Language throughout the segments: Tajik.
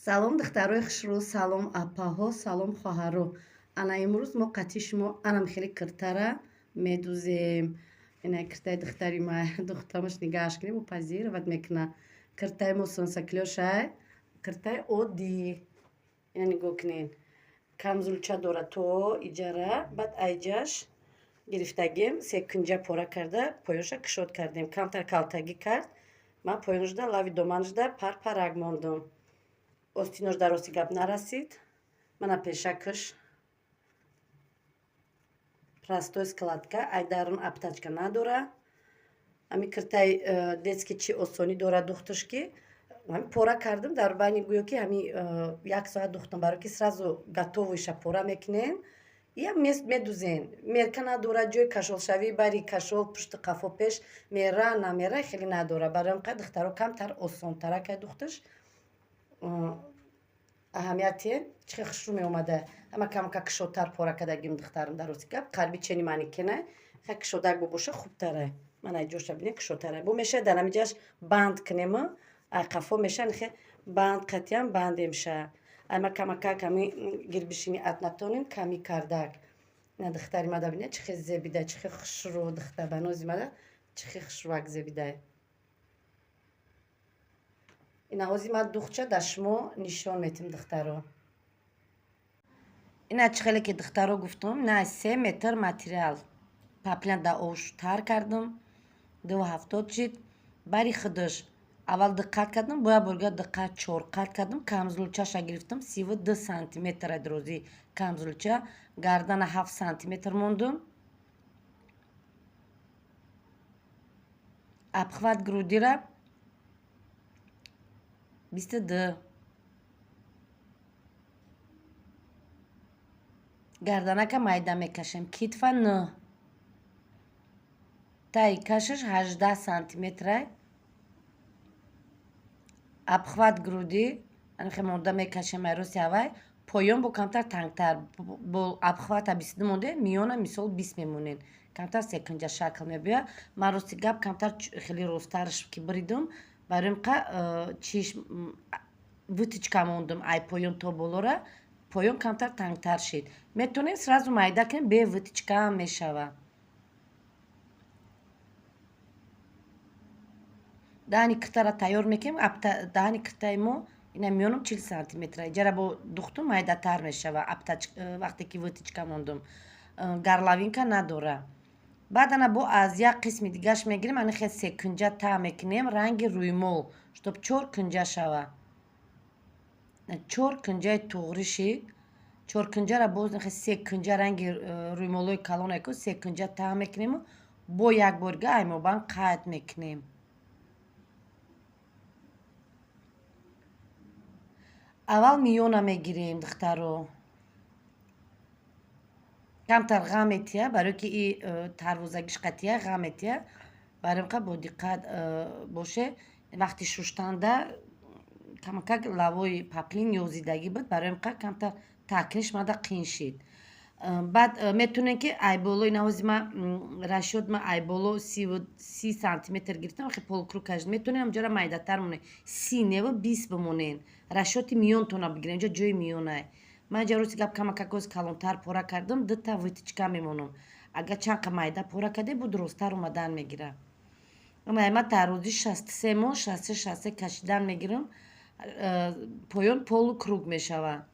Салом, духтарои хушрӯ, салом, апаҳо, салом, хоҳаро. Ана имрӯз мо қатъи шумо анам хеле киртара медузем. Ина киртаи духтари ма, духтамаш нигаҳаш кунем, позировать мекуна. Киртаи мо солнцеклёшай, киртаи оддӣ. Ина нигоҳ кунед. Камзулча дора то иҷара, баъд айҷаш гирифтагим, секунҷа пора карда, поёнша кушод кардем. Камтар калтагӣ кард. Ман поёншда лави доманшда пар-парак мондум. Остинош дар рости гап нарасид. Мана пешакаш простой складка, ай дарун обтачка надора. Ами киртаи детский чӣ осонӣ дора духташ, ки ҳами пора кардам, дар байни гӯё ки ҳами як соат духтам, баро ки сразу готовыйша пора мекунем, ям медузен. Мерка надора, ҷои кашолшавӣ, бари кашол, пушти қафо, пеш мера намера хеле надора. Барои ҳам духтаро камтар осонтаракай духташ. Аҳамияте чӣ хел хушрӯ меомада. Ҳама камака кушодтар пора кардагим, духтарам, дар рости гап қарби чени манекена хел кушодак бобоша хубтара. Ман ай ҷоша бинем, кушодтара бо меша, дар ҳамиҷаш банд кунем, ай қафо меша, хе банд қатиям бандемша. Ай ма камакак ҳами гирбишини атнатоним ками кардак. Ина духтари мада бинед, чӣ хел зебида, чӣ хел хушрӯ духтар банози мада, чӣ хел хушрӯак зебида. Ина ҳозир ман духча дар шумо нишон метим, духтаро. Ина чӣ хеле ки, духтаро, гуфтум, ина 3 метр материал паплина дар ош тар кардам, 2,70 шид. Бари худаш аввал диққат кардам, боя борга диққат чор қат кардам. Камзулчаша гирифтам, 32 сантиметра дирозӣ камзулча, гардана 7 сантиметр мондум. Обхват грудира 22, гарданака майда мекашем, китфа 9, таи кашаш 18 сантиметра. Обхват груди анхе монда мекашем, айроси авай поён бо камтар тангтар, бо обхвата 22 монде, миёна мисол 20 мемонен, камтар секунҷа шакл мебиёяд. Ман рости гап камтар хеле росттарш ки бридум, барои қа чиш вытачка мондум ай поён то болора, поён камтар тангтар шид. Метавонем сразу майда кунем, бе вытачкаам мешавад. Даҳани киртара тайёр мекунем. Даҳани киртаи мо ина миёнам 40 сантиметра, иҷара бо духтум майдатар мешава вақте ки вытачка мондум. Горловинка надора. Баъд ана бо аз як қисми дигаш мегирем, ани хел секунҷа та мекунем, ранги рӯймол, чтоб чор кунҷа шава. Чор кунҷаи туғри шид. Чор кунҷара боз се кунҷа, ранги рӯймолҳои калоне ку, се кунҷа та мекунему бо як борга аймобан қайд мекунем. Аввал миёна мегирем, духтаро. Камтар ғам метия, барое ки и тарвозагиш қатия ғам метия, барои қа бо диққат боше. Вақти шуштанда камакак лавои паплин ёзидагӣ буд, барои қа камтар таъкиниш мада қин шид. Баъд метавонем ки айболо, ина ҳози ма расчёт, ма айболо 30 сантиметр гирифтам, хе полукруг кашид. Метавонем ҳамҷора майдатар монем, 30 неву 20 бимонем, расчёти миёнтона бигирем. Инҷо ҷои миёнай. Ман инҷа рости гап камакак оз калонтар пора кардам, дута вытачка мемонам. Агар чанд қа майда пора кардем, бу дурусттар омадан мегирад. Ма тарозӣ 63 мо, 63, 63 кашидан мегирам, поён полукруг мешавад.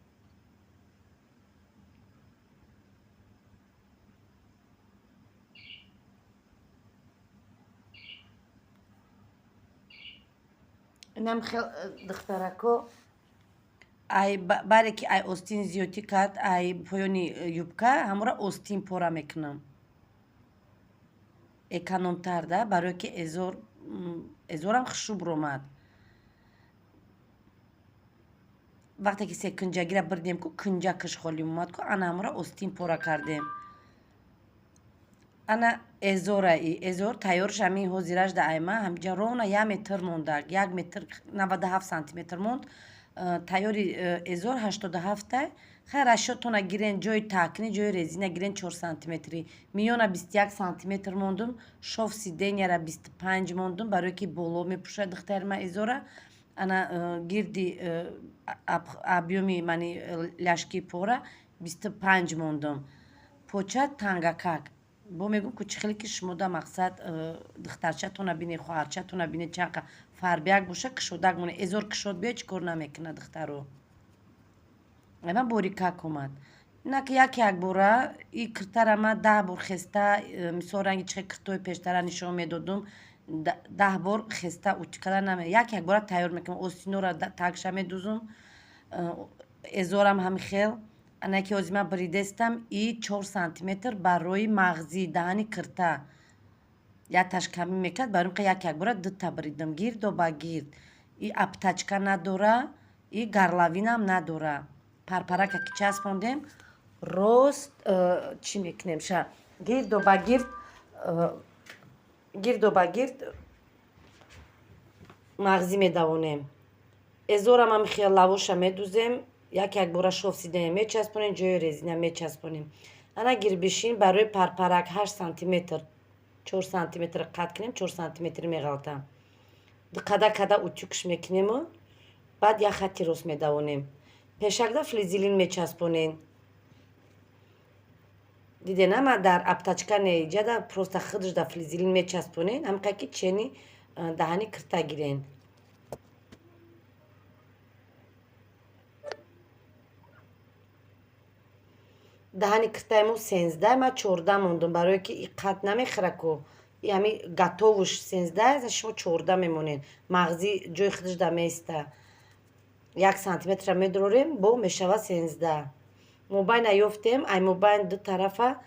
Инам хел, духтарако, ай баре ки ай остин зиёдтӣ кард, ай поёни юбка ҳамора остин пора мекунам, экономтар да, барое ки эзор эзорам хушрӯ буромад. Вақте ки секунҷагира бирдем ку, кунҷакаш холӣ омад ку, ана ҳамора остин пора кардем. Ана эзора, и эзор тайёрш ҳамин ҳозираш да айма ҳамиҷа ровно 1 метр мондак, 1 метр 97 сантиметр монд. Тайёри эзор 87-та. Хай, расчётона гирен, ҷои таъкини, ҷои резина гирен, 4 сантиметрӣ. Миёна 21 сантиметр мондум, шов сиденияра 25 мондум, барое ки боло мепӯшад духтари ма эзора. Ана гирди объёми мани ляжки пора 25 мондум. Поча тангакак. Бо мегӯм, ку чӣ хеле ки шумо да мақсад духтарчатона бинед, хоҳарчатона бинед, чанқа фарбияк боша, кушодак монед. Эзор кушод биё, чӣ кор намекунад, духтаро. Ама борикак омад. Ина ки як якбора и киртара ма 10 бор хеста, мисол ранги чихе киртои пештара нишон медодум, 10 бор хеста утюг када наме. Як якбора тайёр мекунам. Остинора тагша медузум, эзорам ҳами хел. Ана ки ҳозир ман бридестам и 4 сантиметр барои мағзи даҳани кирта. Якташ камӣ мекард, барои ин як якбора дута бридам, гирдо ба гирд. И обтачка надора, и горловинаам надора. Парпарака ки часпондем, рост чӣ мекунем ша? Гирдо ба гирд, гирдо ба гирд мағзӣ медавонем. Эзорам ҳами хел лавоша медузем, як якбора шов сидения мечаспонем, ҷои резина мечаспонем. Ана гирбишин барои парпарак 8 сантиметр, 4 сантиметр қат кунем, 4 сантиметр меғалта. Қада када утюгш мекунему, баъд як хатти рост медавонем. Пешакда флизелин мечаспонем. Дидед, ама дар обтачка не, иҷада просто худаш да флизелин мечаспонем, ҳамиқа ки чени даҳани кирта гирен. Даҳани киртаи мо 13, ман 14 мондум, барое ки и қат намехӯра ку. И ҳами готовуш 13, шумо 14 мемонед. Мағзи ҷои худаш да меиста. 1 сантиметра медорем, бо мешава 13. Мобайна ёфтем, ай мобайн ду тарафа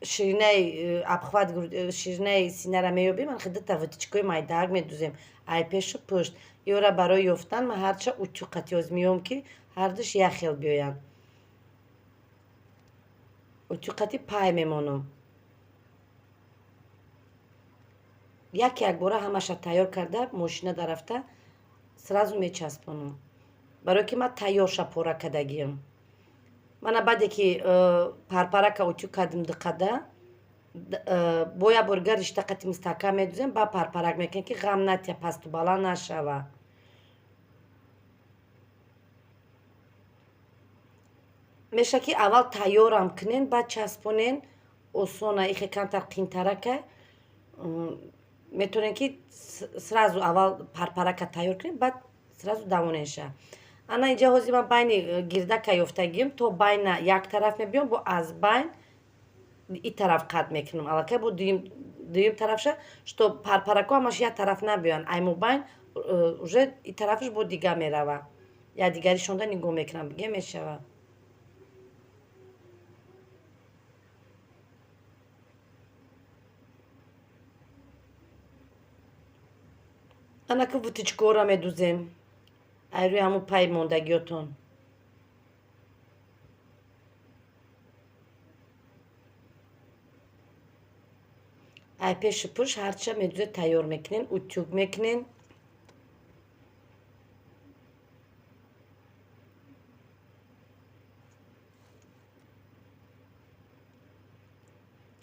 ширинаи обхват, ширинаи синара меёбем, анхе дута выточкаҳои майдаак медузем, ай пешу пушт. Ёра барои ёфтан ман ҳарча утюг қатиёз меём, ки ҳардуш як хел биёянд. Утюг қати пай мемонам. Як якбора ҳамаша тайёр карда, мошина дарафта сразу мечаспонам. Барое ки ман тайёрша пора кардагиам. Мана баъде ки парпарака утюг кардем диққада, бо як бор дигар ришта қати мустаҳкам медузем, баъд парпарак мекунем, ки ғам натия, пасту баланд нашава. Меша ки аввал тайёрам кунен, баъд часпонен, осона, ихе камтар қинтарака. Метавонем ки сразу аввал парпарака тайёр кунем, баъд сразу давоненша. Ана инҷа ҳозир ман байни гирдака ёфтагием, то байна як тараф мебиём, бо аз байн и тараф қат мекунам. Аллакай бо дуюм тарафша, что парпарако ҳамаш як тараф набиёянд. Ай мобайн уже и тарафаш бо дига мерава. Як дигаришонда нигоҳ мекунам, биге мешава. Анака выточкаҳоро медузем. Ай рӯи ҳамун пай мондагиётон. Ай пешу пушт ҳарча медузед тайёр мекунен, утюг мекунен.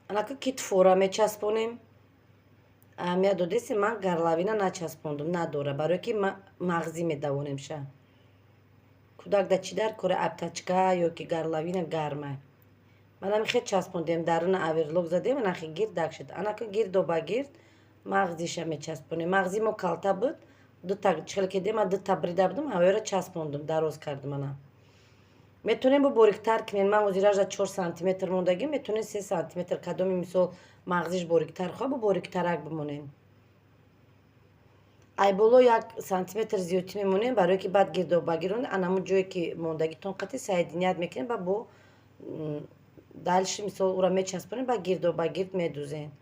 Анака китфора мечаспонем. Аҳамият додеси, ман горловина начаспондум, надора, барое ки мағзӣ медавонем ша. Кӯдак да чӣ дар кора обтачка ё ки горловина гарма. Ман ҳами хел часпондем, даруна оверлок задем, анахи гирдак шуд. Анака гирдо ба гирд мағзиша мечаспонем. Мағзи мо калта буд, дута чихел ки дем, ман дута брида будам, ҳавояро часпондум, дароз кардум ана. Метавонем бо бориктар кунем. Ман ҳозир 4 сантиметр мондагим, метавонем 3 сантиметр, кадоми мисол мағзиш бориктар хоҳад, бо бориктарак бимонем. Ай боло 1 сантиметр зиёдтӣ мемонем, барое ки баъд гирдо ба гирд анамун ҷое ки мондагитон қати соединять мекунем, ба бо дальше мисол ура мечаспонем, баъд гирдо ба гирд медузем.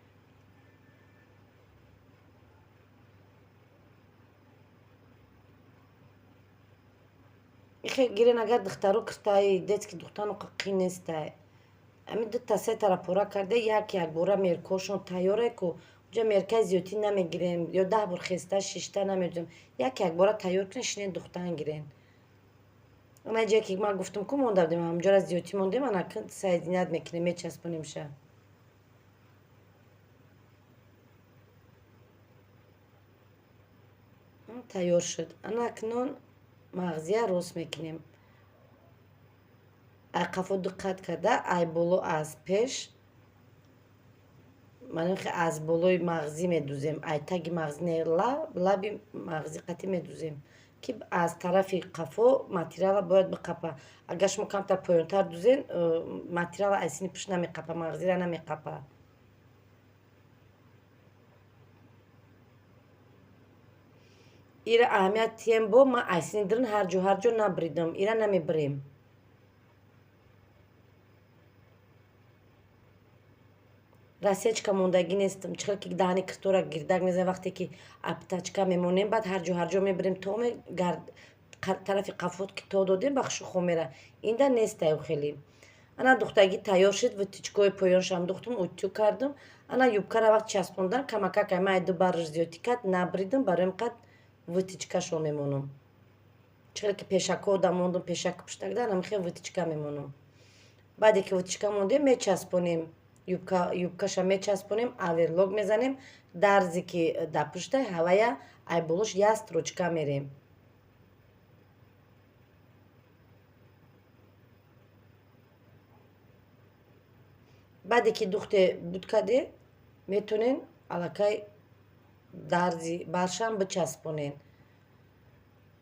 Ихе гирен, агар духтаро киртаи детский духтану қин нестай. Ҳамин дута сетара пора карда, як якбора меркошон тайёре ку, уҷа меркаи зиёдтӣ намегирем, ё 10 бор хеста шишта намедузем. Як якбора тайёр кунем, шинен духтан гирен. Ана ҷое ки ман гуфтам ку монда будем, ҳамҷора зиёдтӣ мондем, ана соединять мекунем, мечаспонимша. Тайёр шуд. Ана акнун мағзия рост мекунем. Ай қафо диққат карда, ай боло аз пеш, манихе аз болои мағзӣ медузем, ай таги мағзӣ не, лаби мағзӣ қатӣ медузем, ки аз тарафи қафо материала бояд биқапа. Агар шумо камтар поёнтар дузен, материала аз сини пушт намеқапа, мағзира намеқапа. Ира аҳамият тием, бо ман аз сини дирин ҳарҷо ҳарҷо набридам, ира намебирем. Рассечка мондагӣ нестам. Чӣ хел ки даҳани киртора гирдак мезанем, вақте ки обтачка мемонем, баъд ҳарҷо ҳарҷо мебирем, то тарафи қафот ки то додем, ба хушухо мера. Инда нестаю хеле. Ана духтагӣ тайёр шуд, вытичкои поёншам духтум, утюг кардум. Ана юбкара вақт часпондан камакак ай ман ду барш зиёдтӣ кард, набридум, барои қад вытичкашо мемонам. Чӣ хел ки пешакҳо дамондум, пешак пуштакда, ана михел вытичка мемонам. Баъде ки вытичка мондем, мечаспонем. Юбкаша мечаспонем, оверлок мезанем, дарзе ки дар пуштай ҳавая ай болош як строчка мерем. Баъде ки духте буд каде, метонен аллакай дарзи баршам бичаспонен.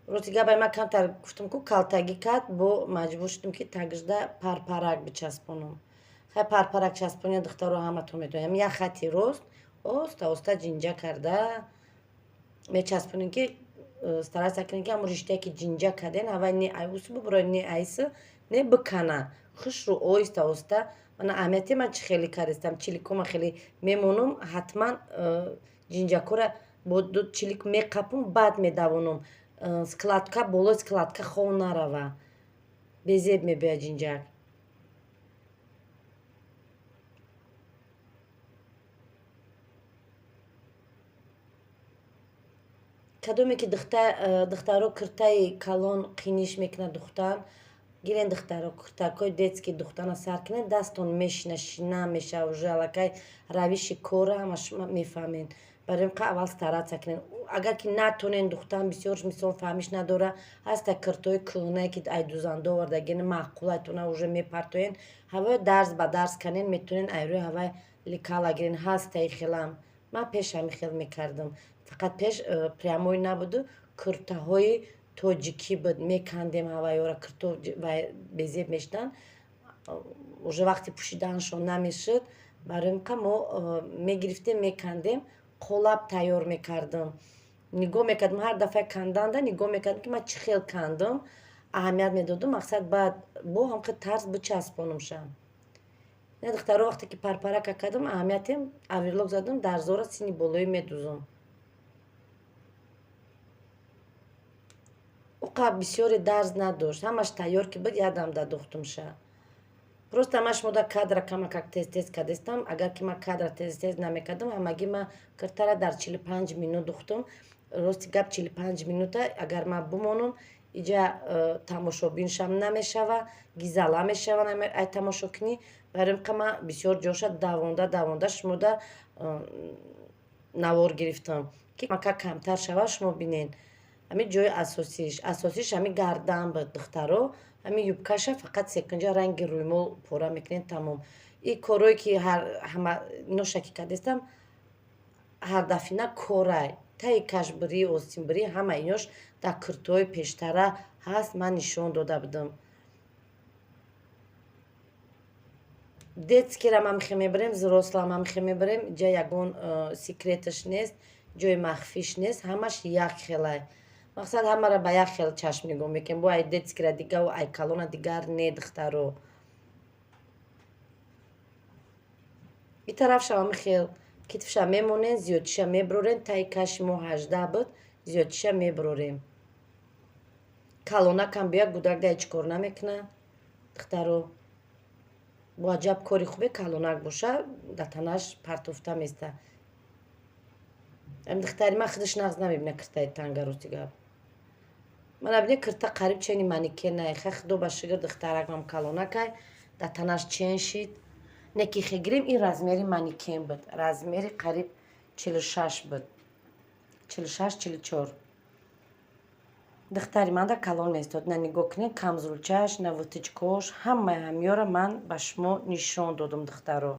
Рости гап, ай ман камтар гуфтам ку калтагӣ кард, бо маҷбур шудем ки тагжда парпарак бичаспонам. Хай, парпарак часпония духтаро ҳаматон медонем. Як хати рост оста оста ҷинҷа карда мечаспонем, ки стараться кунем, ки ҳамон риштае ки ҷинҷа карден, ҳавай не айусу бубурои, не айсу не бикана. Хушрӯ оҳиста оста. Мана аҳамияти ман чӣ хеле кардистам, чиликома хеле мемонам, ҳатман ҷинҷакора бо ду чилик меқапум, баъд медавонам. Складка болои складка хов нарава, безеб мебояд ҷинҷак. Кадоме ки духтаро киртаи калон қиниш мекунад духтан, гирен, духтаро, киртакҳои детский духтана сар кунед, дастон мешина, шина меша, уже аллакай равиши корра ҳама шумо мефаҳмед. Барои ин аввал стараться кунед. Агар ки натонен духтан, бисёр мисол фаҳмиш надора, ҳаста киртҳои кӯҳнае ки ай дузанда овардагин, маъқулайтона уже мепартоен, ҳавои дарз ба дарз канен, метонен ай рӯи ҳавай лекала гирен. Ҳастаи хелам. Ман пеш ҳамин хел мекардам. Фақат пеш прямой набуду, куртаҳои тоҷикӣ буд, мекандем ҳавайёра, кирто безеб мешуданд, уже вақти пӯшиданашон намешуд. Барои ин мо мегирифтем, мекандем, қолаб тайёр мекардам. Нигоҳ мекардам, ҳар дафъа канданда нигоҳ мекардам, ки ман чӣ хел кандам, аҳамият медодам, мақсад баъд бо ҳамхел тарз бичаспонамшам. Ина, духтаро, вақте ки парпарака кардам, аҳамиятем оверлок задам, дарзора сини болоӣ медузам. Уқа бисёре дарз надошт, ҳамаш тайёр ки буд, ядам духтумша. Просто ман шумода кадра камакак тез тез кардистам. Агар ки ман кадра тез тез намекардам, ҳамагӣ ман киртара дар 45 минут духтум. Рости гап, 45 минута агар ман бимонам иҷа, тамошобиншам намешава, гизала мешава ай тамошо кунӣ. Барои ин ман бисёр ҷоша давонда давонда шумода навор гирифтам, ки мака камтар шава, шумо бинед. Ҳамин ҷои асосиш ҳамин гардан буд, духтаро. Ҳамин юбкаша фақат секунҷа ранги рӯймол пора мекунед, тамом. И корое ки ҳама ноша ки кардистам, ҳардафина корай таи кашбирӣ, остинбирӣ, ҳама инош дар куртаҳои пештара ҳаст, ман нишон дода будам. Детскийра ман мехе мебарем, взрослый ман мехе мебарем. Ҷа ягон секреташ нест, ҷои махфиш нест, ҳамаш як хелай. Мақсад, ҳамаро ба як хел чашм нигоҳ мекунем, бо ай детскийра дигаву ай калона дигар не, духтаро. И тарафшам ҳами хел китфша мемонем, зиёдтиша мебурорем. Таи каши мо 18 буд, зиёдтиша мебурорем. Калонакам бия, гудак да ҳеҷ кор намекунад, духтаро. Бо аҷаб кори хубе калонак боша, дар танаш партофта места. Ами духтари ман худаш нағз намебина киртаи танга, рости гап. Мана бине, кирта қариб чени манекенай. Хай, худо ба шукр, духтаракам калонакай, дар танаш чен шид. Не ки хегирем, ин размери манекен буд, размери қариб 46 буд, 46, 44. Духтари манда калон меистод. На, нигоҳ кунед, камзулчаш, на, вытачкош, ҳамаи ҳамёра ман ба шумо нишон додум, духтаро.